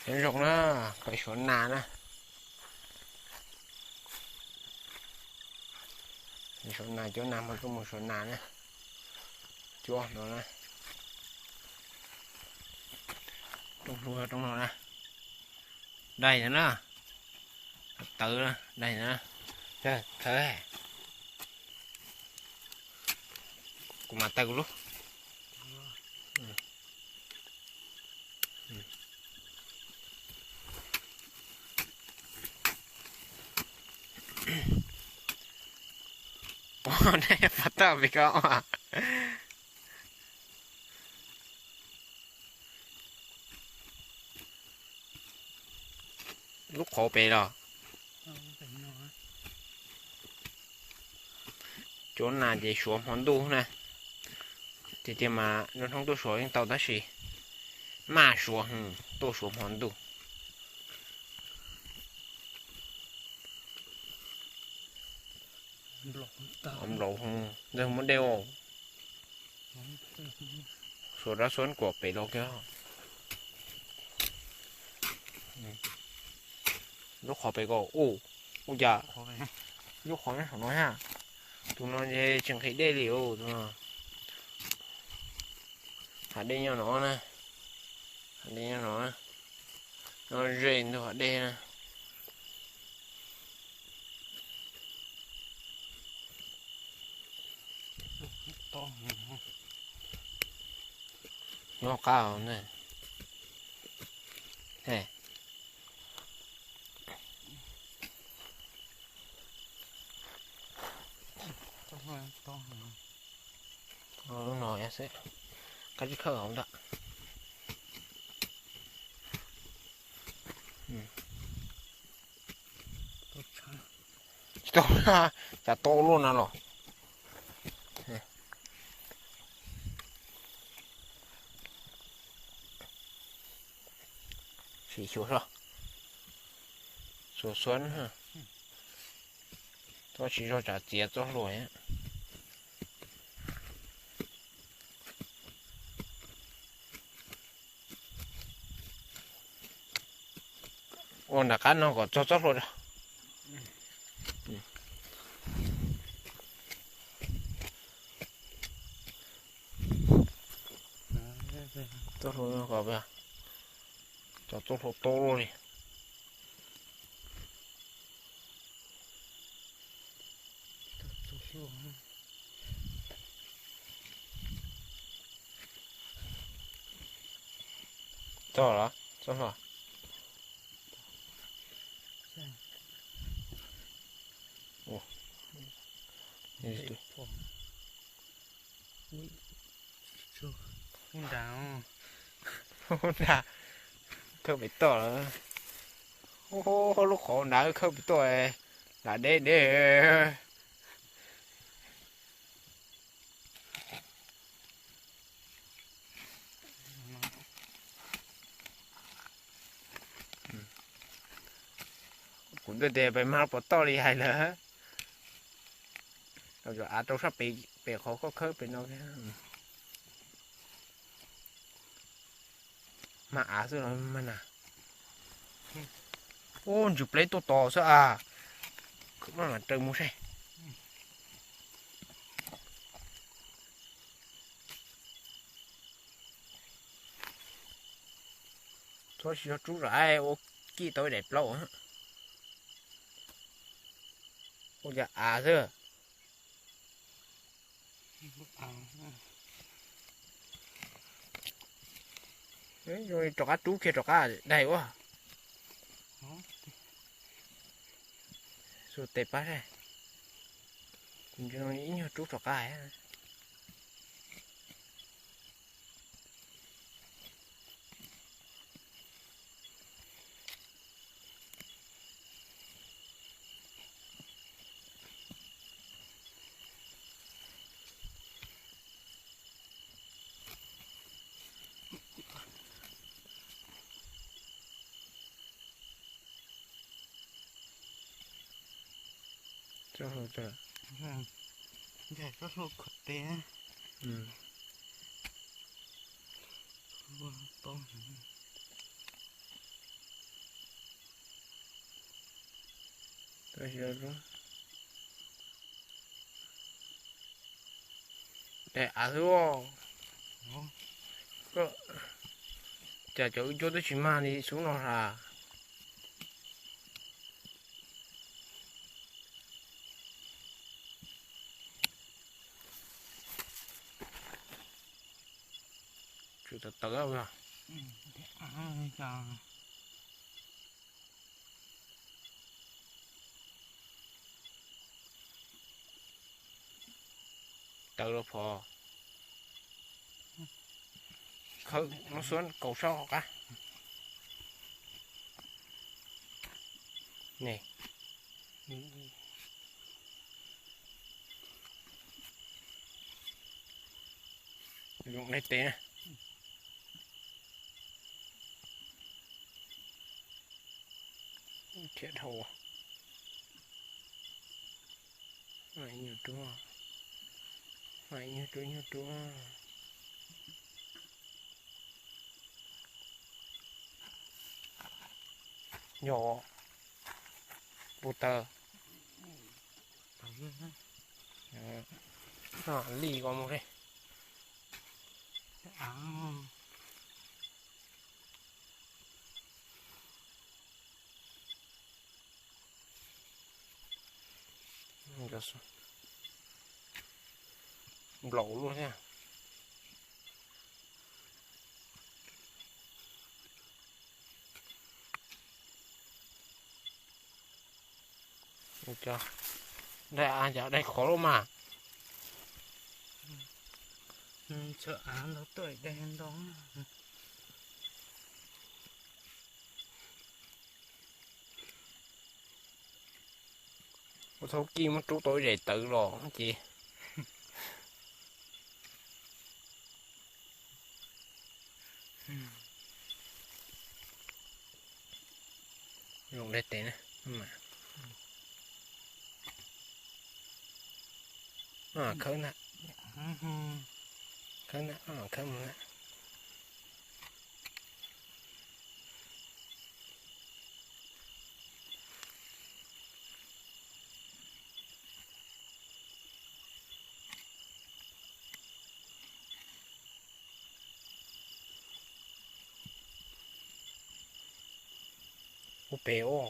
Nyob zoo na, peb suav nas na. Suav nas, cov nas mas tuaj mus suav nas na. Cuab no na. Rooj hlua rooj no na. Dai no na. Tawv dai no. Tawv. Kuv mam tawv kuv lub. Pov tawj pem ko. Lub qhov pem los. Cov nas ces suav hmo ntuj na. Tiag tiag mas nruab hnub tuaj suav yeej tau tab sis maj suav, tuaj suav hmo ntuj. Nplaum ntawd muab dej ua. Suav rab suab kuam pem los kiag. Lub qhov pem ko, u, u cas lub qhov nyob saum no ha. Tus no tsis nqhis dej li tus no. Hav dej nyob no na. Hav dej nyob no. No ze ntug hav dej na. Nyob qab ne. Lub no xwb, kab tsib khawb hauv ntag. Tsis tau, cas tau luaj na los. Sim xyuas so, xuas xuab, txhob tsis zog tsam txiav txoj hlua. Ua nram qab no kom txog txoj hlua rau. Txoj hlua no kom, txog txoj hlua tau luaj li. Txog los txoj hlua. Nrad, khawb pem toj lawm. Lub qhov nrad khawb pem toj, lam deb deb. Kuv ntuj tes pem mas pom toj li hais lawm. Av rau sab pem, pem qhov koj khawb pem no. Mas av xwb los mas na. Ub, ntsws pleb tuaj tos xwb as. Khwv maj mam raws mus saib. Txhob tsis txhob rub zam ua kij tau ib daim plaub. Ua cas av xwb. Rov qab rub kiag rov qab daig ua. Xu tes pab saib. Ib nyuag rub rov qab. Txoj hlua, txoj hlua khuv tes. Ua tau. Daim av xwb. Cas cov wb cuab twb tsis mag li xub no hla. Tsum tawv tawv os. Tawv los phom. Khawb muab xuab kaus sab hauv qab. Ne, zoo dai tes na. Thiab dhau. Nyuag ruam, nyuag ruam, nyuag ruam. Yog puas tawg? Li ko mus li. Nplaum luaj thiab. Dai av, dai qhov loj mas. Txhawm av ntau tuaj dai ntau. Ua thaub kij muab rub tau ib zes tawv los ces. Zoo dai tes na. Khawb ntag. Khawb ntag, khawb mus ntag. Ua pem ua.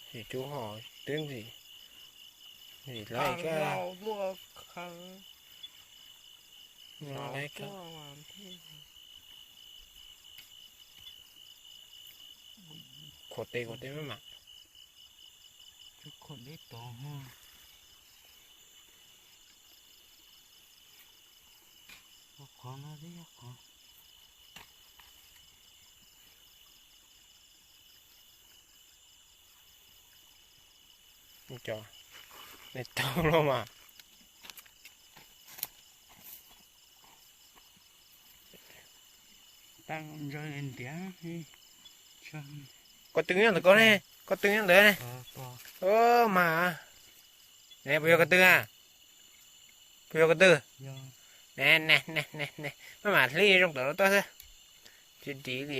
Sim cub ho twb ntxim, ntxim laib kab. Khuam tes, khuam tes maj mam. Qhov no twb yog qhov. Cov ne tau los mas. Ko tw nyob ntawm ko ne, ko tw nyob ntawd ne. Mas ne puas yog ko tw a? Puas yog ko tw? Ne ne ne ne, maj mam hlib zoo tam no tuaj xwb. Tsis dim li.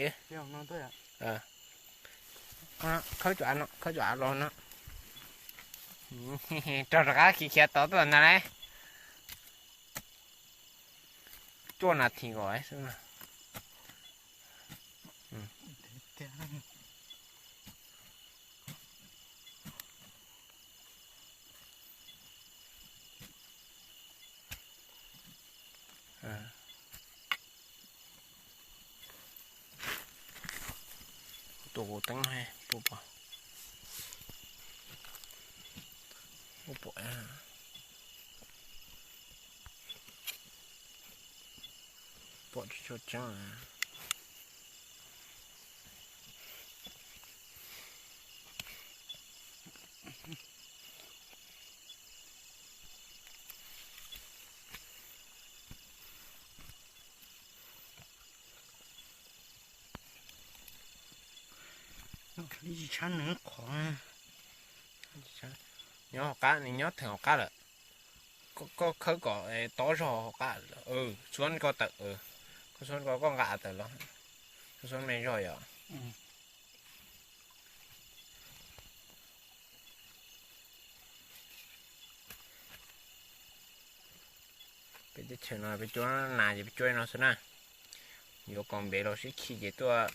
Khawb cov av no, khawb cov av los no. Rau rov qab khiav khiav tod tuaj ntag lauj. Cuaj nas this kom xwb. Tus kuv teeb puas pom, puas pom, pom tsis tshua tseeb. Tsis tshab nws qhov. Nyob hauv qab, nws nyob theem hauv qab lawm. Koj khawb kom tob zog hauv qab. Xuab koj tawm, koj xuab koj, koj nqa tawm los. Koj xuab me zog yom. Peb teb chaws no peb cuab nas ces peb cuab li no xwb na. Yuav kom npev los sib khi ces tuaj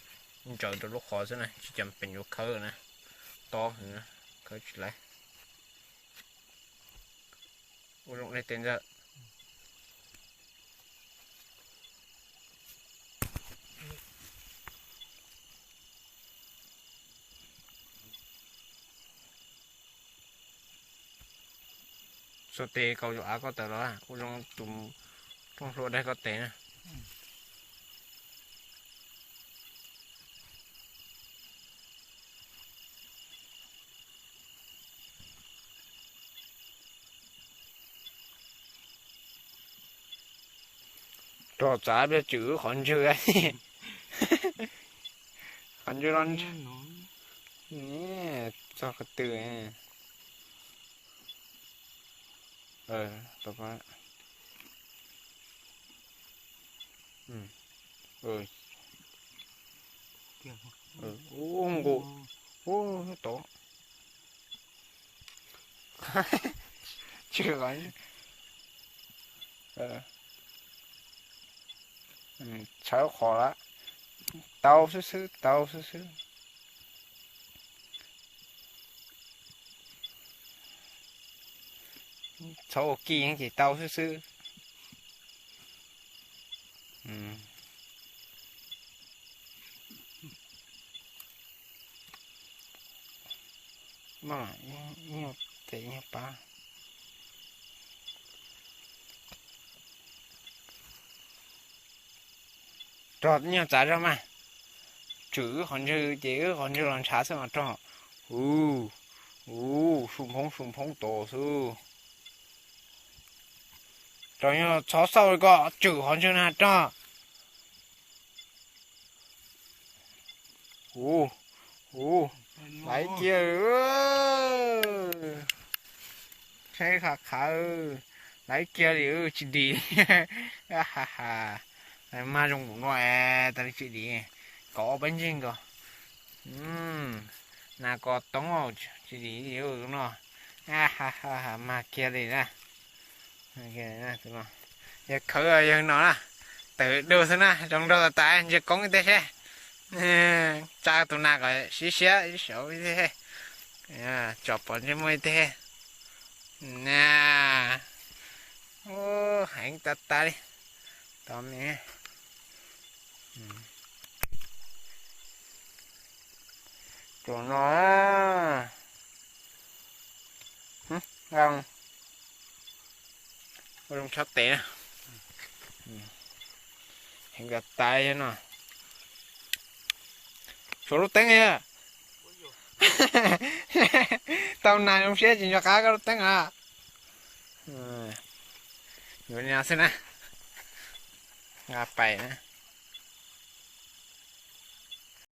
ntsaws rau lub qhov xwb na, tsis cam peem yuav khawb na. Tob, khawb tsis laib. Ua zoo dej tes ntawd. Xuas tes kaus yus av koj tawm los, ua zoo tus rooj hlua daig koj tes na. Rog txav pliag tswm wb qhov ntswg. Qhov ntswg los txog qhov twg. Ub nqus, ub tod. Tsis, tshawb qhov lawm. Tau xwb xwb, tau xwb xwb. Txhob ua kij ces tau xwb xwb. Tes nyuag pab. Rog nyuag txav zog mas. Tswm wb qhov ntswg ces wb qhov ntswg los ntshav xwb mas rog. Ub, ub, su nphoob su nphoob tos xwb. Rog nyuag txhob xauj li ko, tswm qhov ntswg na rog. Ub, ub, laiv kiag li. Saib qhav qhav, laiv kiag li tsis dim. Mag zoo mus no es tas li tsis dim, kaum ob peb ntseg nkaus. Nas kos toob tsis dim li no. Mag kiag li na. Yawg khawb yawg no na, tawm dua xwb na, zoo nraug tas tas, ntsia koob ib teg seb. Tsa tus nas kom siab siab ib saum ib teg. Tsom pom ntsej muag ib teg. Na, heev tas tas li. Tod me, tus no, ua zoo tshab tes na. Heev tas tas no. Suav lub teeb li. Tau nas zoo siab tsis nco qab koj lub teeb a. Yuav li no xwb na. Nqa pais na.